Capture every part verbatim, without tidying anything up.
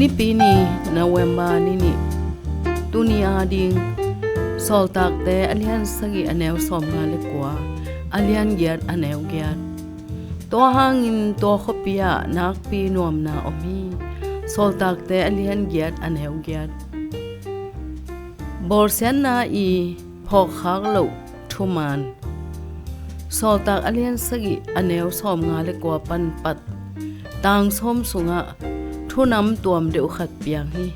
Nipi ni, November ni nih. Tuni ading Sawltakte a lian sagih a neu sawmnga le kua, a lian giat a neu giat. Tua hangin tua khuapi ah nakpi nuamna om hi. Sawltakte a lian giat a neu giat. Bawlsiatna i phawkkhak loh thuman. Sawltak a lian sagih a neu sawmnga le kua pan pat tang sawm sungah thu nam tuam deuh khat piang hi.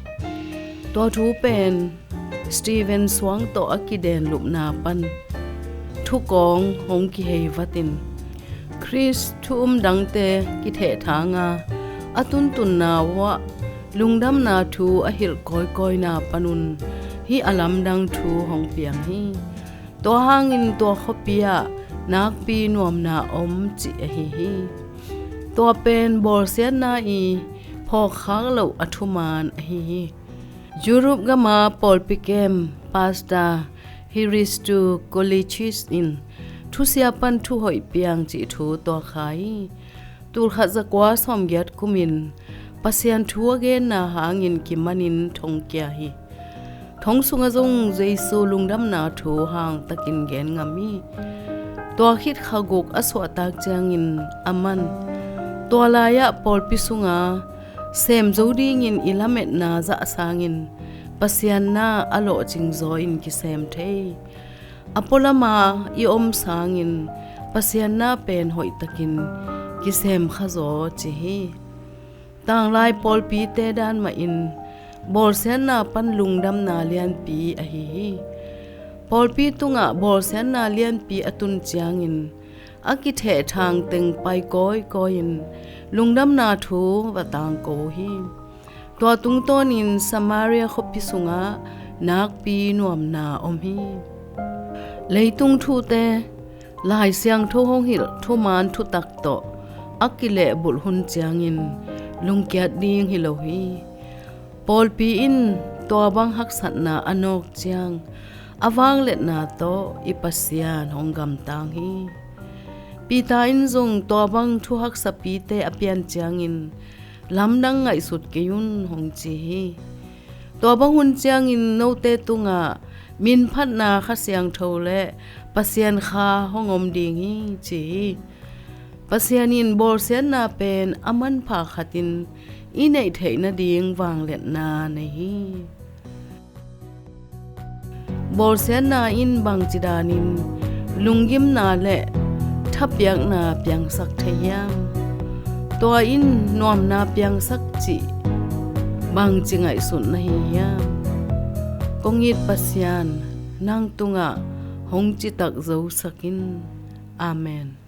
Tua thu pen Stephen suang tawh a kidenlupna pan thukawng hong kihei vatin, Khrist thu um dangte kithehthanga a tuntunna uah lungdamna thu a hilh kawikawina panun hih a lamdang thu hong piang hi. Tua hangin tua khuapi ah nakpi nuamna om cih ahi hi. Tua pen bawlsiatna i phawkkhak loh a thuman ahi hi. Europe gama pawlpi kem Pastor Hristo Koulakis in thusia pan thuhoih piang cih thu tuak kha hi. Tulkhat zakua sawmgiat kumin Pasian thu a genna hangin kimanin thongkia hi. Thong sungah zong Jesu lungdamna thu hangtakin gen ngam hi. Tua khit kha guk a suahtak ciangin aman tua lai-ah pawlpi sunga sem zo dingin i lametna zah sangin Pasian na a lawhcing zaw in kisem thei. A pualama i om sangin Pasian na pen hoihtakin kisem kha zaw ci hi. Tanglai pawlpite dan mahin bawlsiatna pan lungdamna lianpi ahi hi. Pawlpi tungah bawlsiatna lianpi a tun ciangin a kithehthang teng pai kawikawi-in lungdamna thu va tangko uh hi. Tua tungtawnin Samaria khuapi sungah nakpi nuamna om hi. Leitung thute, Lai Siangtho hong hilh thuman thutak tawh a kilehbulh hun ciangin lungkiat ding hi lo hi. Pawlpi in tua bang haksatna a nawk ciang a vangliatna tawh i Pasian hong gamtang hi. Peter in zong tua bang thuhaksapite a pian ciangin lamdang ngaihsut kei un hong ci hi. Tua bang hun ciangin note tungah minphatna Kha Siangtho le Pasian Kha hong om ding hi ci hi. Pasian in bawlsiatna pen a manpha khatin i neih theih nading vangliatna nei hi. Bawlsiatna in bangci danin lunggimna le thapiakna piangsak thei hiam? Tua in nuamna piangsak cih bangci ngaihsut na hi hiam? Kong it Pasian, nang tungah hong citak zosak in. Amen.